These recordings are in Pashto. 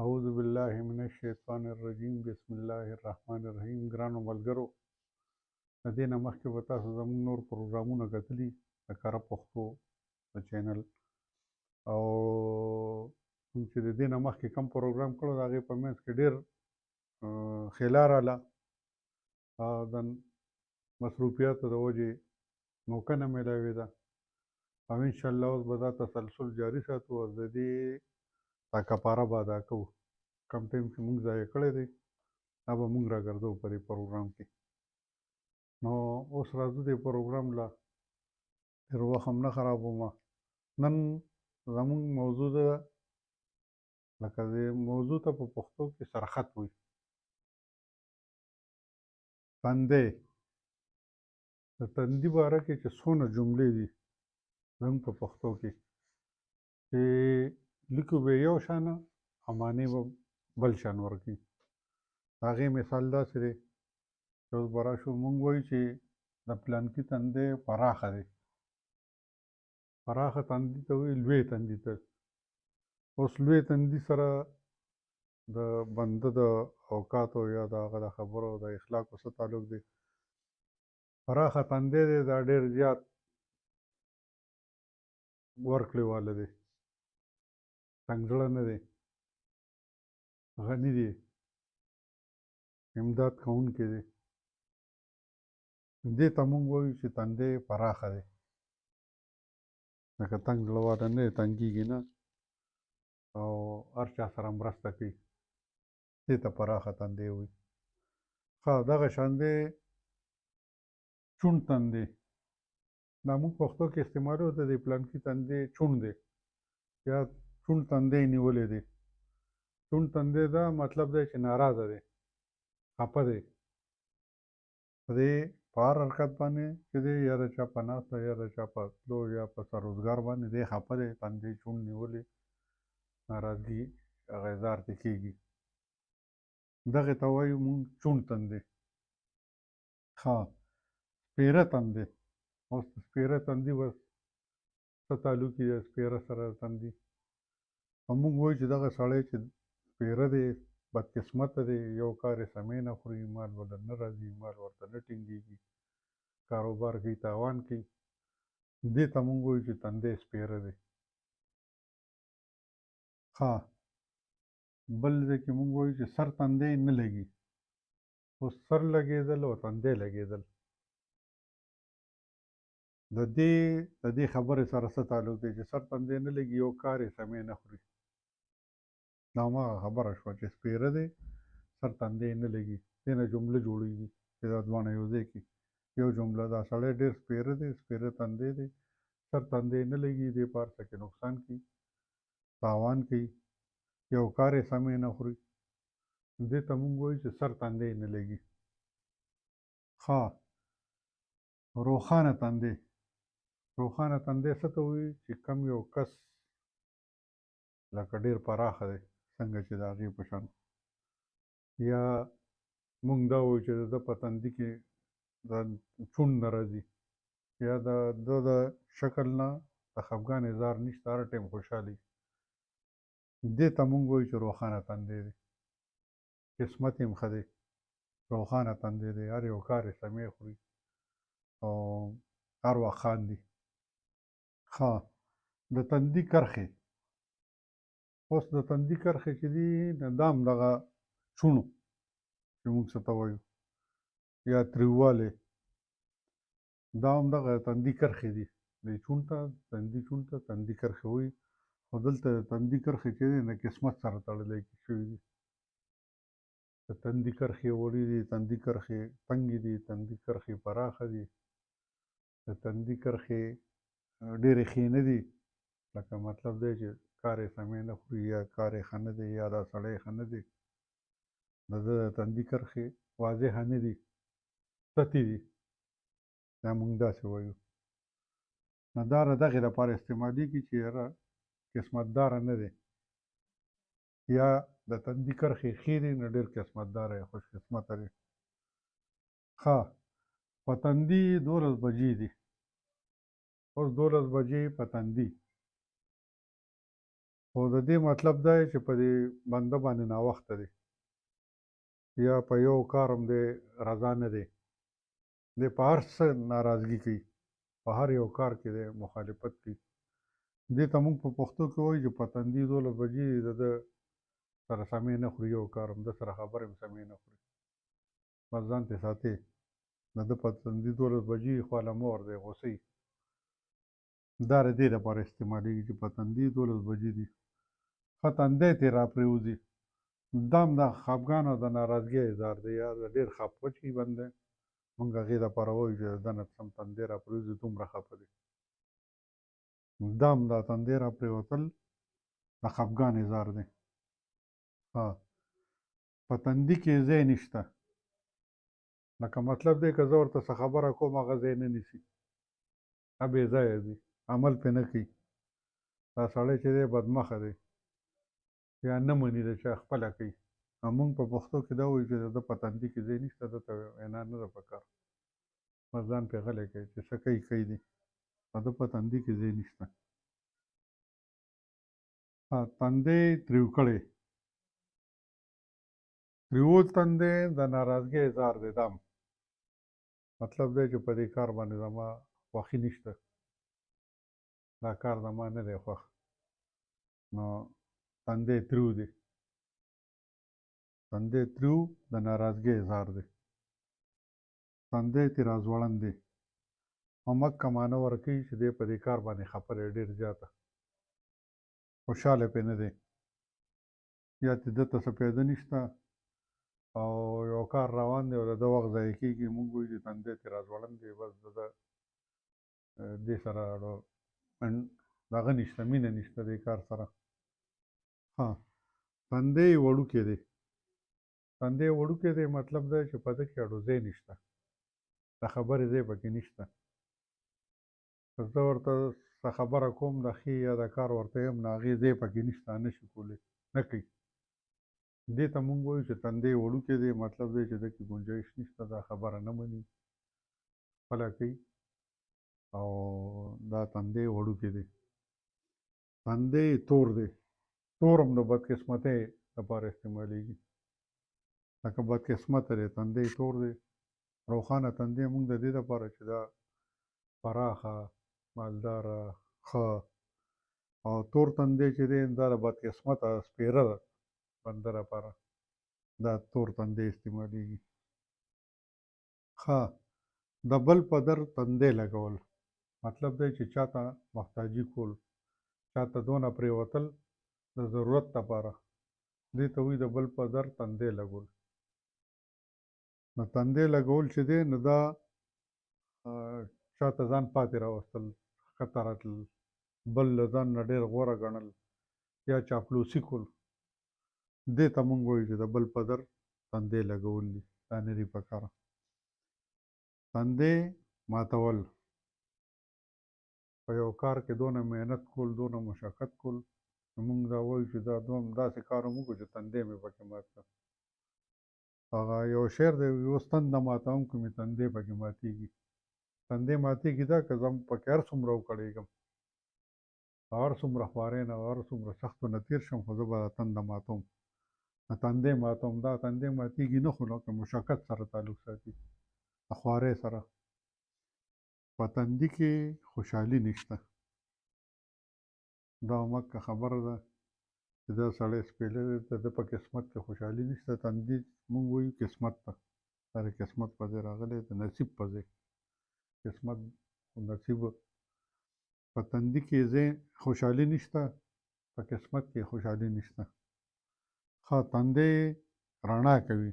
اعوذ بالله من الشیطان الرجیم بسم الله الرحمن الرحیم. ګرانو ملګرو، د دې نه مخکې به تاسو زموږ نور پروګرامونه کتلي د کره پښتو د چینل، او موږ چې د دې نه مخکې کوم پروګرام کړو د هغې په منځ کې ډېر خلا راله، د مصروفیاتو د وجې موقع نه میلاوېده، او انشاءالله اوس به دا تسلسل جاري ساتو او د دې دا کفاره به ادا کوو. کم ټایم چې موږ ضایع کړی دی دا به موږ راګرځوو په دې پروګرام کې. نو اوس راځو دې پروګرام له، ډېر وخت هم نه خرابوم. نن زموږ موضوع ده، لکه دې موضوع ته په پښتو کې سرخط وایي، تندی. د تندي باره کې چې څونه جملې دي زموږ په پښتو کې، چې لیکو به یو شان او معنی به بل شان ورکړي. د هغې مثال داسې دی چې اوس به راشو، موږ وایو چې د پلانکي تندی پراخه دی. پراخه تندي ته وایي لوی تندي ته. اوس لوی تندي سره د بنده د اوقاتو یا د هغه د خبرو د اخلاقو څه تعلق دی؟ پراخه تندی دی، دا ډېر زیات ورکړې واله دی، تنګ زړه نه دی، غني دی، امداد کوونکی دی. دې ته موږ وایو چې تندی پراخه دی، لکه تنګ زړه واله نه دی، تنګېږي نه او هر چا سره مرسته کوي، دې ته پراخه تندی وایي. ښه، دغه شان دی چوڼ تندی. دا موږ پښتو کې استعمالو د دې پلانکي تندی چوڼ دی یا چوڼ تندی نیولی دی. چوڼ تندی دا مطلب دی چې ناراضه دی، خپه دی، په دې په هر حرکت باندې چې دی، یا د چا په ناسته یا د چا په تلو یا په څه روزګار باندې دی خپه دی، تندی چوڼ نیولی، ناراضګي هغه اظهار ترې کېږي، دغې ته وایو موږ چوڼ تندی. ښه، سپېره تندی. اوس د سپېره تندي بس څه تعلق یې سپېره سره تندي؟ او موږ وایو چې دغه سړی چې سپېره دی، بدقسمته دی، یو کار یې سمې نه خوري، مال ورله نه راځي، مال ورته نه ټینګېږي، کاروبار کوي تاوان کوي، دې ته موږ وایو چې تندی سپېره دی. ښه، بل ځای کې موږ وایو چې سر تندی نه لګي. اوس سر لګېدل او تندی لګېدل د دې خبرې سره څه تعلق دی چې سر تندی نه لګي، یو کار یې سمې نه خوري؟ دا هماغه خبره شوه چې سپېره دی، سر تندی نه لګي، دې نه جمله جوړېږي چې دا دواړه یو ځای کې یو جمله. دا سړی ډېر سپېره دی، سپېره تندی دی، سر تندی نه لګي، دې په هر څه کې نقصان کوي، تاوان کوي، یو کار یې سمې نه خوري، دې ته موږ وایو چې سر تندی نه لګي. ښه، روښانه تندی. روښانه تندی څه ته وایي؟ چې کم یو کس لکه ډېر پراخه دی، څنګه چې د هغې په شان، یا موږ دا وایو چې د ده په تندي کې د چوڼ نه راځي، یا د ده د شکل نه د خفګان اظهار نشته، هر ټایم خوشحاله وي، دې ته موږ وایو چې روښانه تندی دی، قسمت یې هم ښه دی، روښانه تندی دی، هر یو کار یې سمې خوري او هر وخت خاندي. ښه، د تندي کرښې. اوس د تندي کرښې چې دي نو دا هم دغه چوڼو چې موږ څه ته وایو یا تریووالی، دا هم دغه تندي کرښې دي. دې چوڼ ته تندي چوڼ ته تندي کرښې وایي، خو دلته د تندي کرښې چې دی نه قسمت سره تړلی شوي دي. د تندي کرښې وړې دي، تندي کرښې تنګې دي، تندي کرښې پراخه دي، د تندي کرښې ډېرې ښې نه دي، لکه مطلب دی چې کار یې سمې نه خوري یا کار یې ښه نه دی یا دا سړی ښه نه دی، د ده د تندي کرښې واضحه نه دي، تتې دي، دا موږ داسې وایو. نو دا د دغې لپاره استعمالېږي چې یاره قسمتداره نه دی، یا د تندي کرښې ښې دي نو ډېر قسمتداره دی، خوش قسمته دی. ښه، په تندي 12 بجې دي. اوس 12 بجې په تندي خو د دې مطلب دا دی چې په دې بنده باندې ناوخته دی یا په یو کار هم دی رضا نه دی، دی په هر څه ناراضګي کوي، په هر یو کار کې دی مخالفت کوي. دې ته موږ په پښتو کې وایو چې په تندي 12 بجې د ده سره سمې نه خوري، یو کار هم ده سره خبرې هم سمې نه خوري، بس ځان ترې ساتي. د ده په تندي 12 بجې خواله مور دی غوسه. دا د دې لپاره استعمالېږي چې په تندي 12 بجې دي، ښه تندی ترې راپرېوځي. دا هم د خفګان او د ناراضګۍ اظهار دی، یا د ډېر خفه چې بنده موږ هغې دپاره وایو چې د ده نه سم تندی راپرېوځي، دومره خفه دی. دا هم دا تندی راپرېوتل د خفګان اظهار دی. ها، په تندي کې ځای نشته، لکه مطلب دی که زه ورته څه خبره کوم هغه ځای نه نیسي، دا بې ځایه دي، عمل پرې نه کوي. دا سړی چې دی بدمخه دی یا نه مني د چا، خپله کوي. او موږ په پښتو کې دا وایو چې د ده په تندي کې ځای نشته، ده ته وینا نه ده په کار، بس ځان پرې غلی کوي چې څه کوي کوي دي، د ده په تندي کې ځای نشته. تندی تریو کړی، تریو تندی د ناراضګۍ اظهار دی. دا مطلب دی چې په دې کار باندې زما خوښي نشته، دا کار زما نه دی خوښ، نو تندی تریو دی. تندی تریو د ناراضګۍ اظهار دی. تندی ترې راځوړند دی، او مکه معنی ورکوي چې دی په دې کار باندې خفه دی، ډېر زیاته خوشحاله پرې نه دی، یا چې ده ته څه پیدا نشته او یو کار روان دی او د ده وخت ضایع کېږي، موږ وایو چې تندی ترې راځوړند دی، بس د ده دې سره دغه نشته، مینه نشته دې کار سره. ها، تندی یې وړوکی دی. تندی یې وړوکی دی مطلب دا چې په ده کې اړو ځای نشته، د خبرې ځای پکې نشته. که زه ورته څه خبره کوم د ښې یا د کار ورته یم، نو هغې ځای پکې نشته، نه شي کولی، نه کوي. دې ته موږ وایو چې تندی یې وړوکی دی، مطلب دی چې ده کې ګنجایش نشته، دا خبره نه مني، خپله کوي، او دا تندی یې وړوکی دی. تندی یې تور دی. تور هم د بدقسمتۍ لپاره استعمالېږي، لکه بدقسمته دی، تندی یې تور دی. روښانه تندی موږ د دې لپاره چې دا پراخه، مالداره، ښه، او تور تندی چې دی دا د بدقسمته سپېره ده بنده لپاره دا تور تندی استعمالېږي. ښه، د بل په در تندی لګول مطلب دی چې چاته محتاجي کول، چاته دونه پرېوتل د ضرورت لپاره، دې ته وایي د بل په در تندی لګول. نو تندی لګول چې دی نو دا چاته ځان پاتې راوستل، ښکته راتلل، بل له ځان نه ډېر غوره ګڼل یا چاپلوسي کول، دې ته موږ وایو چې د بل په در تندی لګول دي، دا نه دي په کار. تندی ماتول، په یو کار کې دونه محنت کول، دونه مشقت کول، نو موږ دا وایو چې دا دوم داسې کار هم وکړو چې تندی مې پکې مات کړ. هغه یو شعر دی، اوس تنده ماتوم که مې تندی پکې ماتېږي. تندی ماتېږي دا که زه پکې هر څومره وکړېږم، هر څومره خوارۍ نه، هر څومره سختو نه تېر شم، خو زه به دا تنده ماتوم. نو تندی ماتوم، دا تندی ماتېږي نه، خو لکه مشقت سره تعلق ساتي، د خوارۍ سره. په تندي کې خوشحالي نشته. دا مکه خبره ده چې دا سړی سپېللی دی، د ده په قسمت کې خوشحالي نشته. تندي موږ وایو قسمت ته، دا د قسمت په ځای راغلی، د نصیب په ځای، قسمت او نصیب. په تندي کې ځای خوشحالي نشته، په قسمت کې خوشحالي نشته. ښه، تندی رڼا کوي.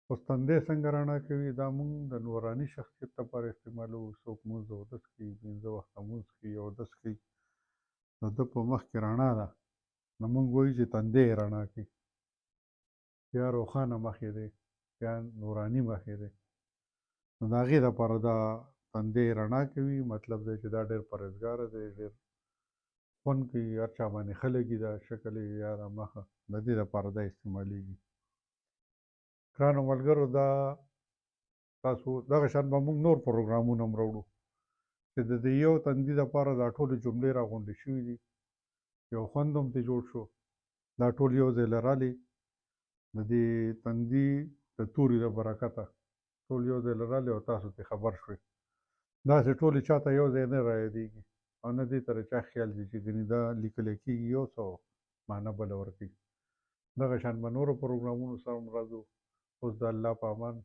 اوس تندی څنګه رڼا کوي؟ دا موږ د نوراني شخصیت لپاره استعمالوو. څوک مونځ اودس کوي، 5 وخته مونځ کوي، اودس کوي، د ده په مخ کې رڼا ده، نو موږ وایو چې تندی یې رڼا کوي، یا روښانه مخ یې دی، یا نوراني مخ یې دی. نو د هغې لپاره دا تندی یې رڼا کوي، مطلب دی چې دا ډېر پرهېزګاره دی، ډېر خوند کوي، هر چا باندې ښه لګي دا شکل یې یا دا مخه، د دې لپاره دا استعمالېږي. ګرانو ملګرو، دا تاسو دغه شان به موږ نور پروګرامونه هم راوړو چې د دې یو تندي لپاره دا ټولې جملې راغونډې شوې دي. یو خوند هم ترې جوړ شو. دا ټول یو ځای له رالي، د دې تندي د توري له برکته ټول یو ځای له رالي او تاسو ترې خبر شوئ. داسې ټولې چاته یو ځای نه رایادېږي او نه دې ته د چا خیال ځي چې ګنې دا لیکلی کېږي یو څه او معنی بله ورکوي. دغه شان به نورو پروګرامونو سره هم راځو. اوس د الله په امان.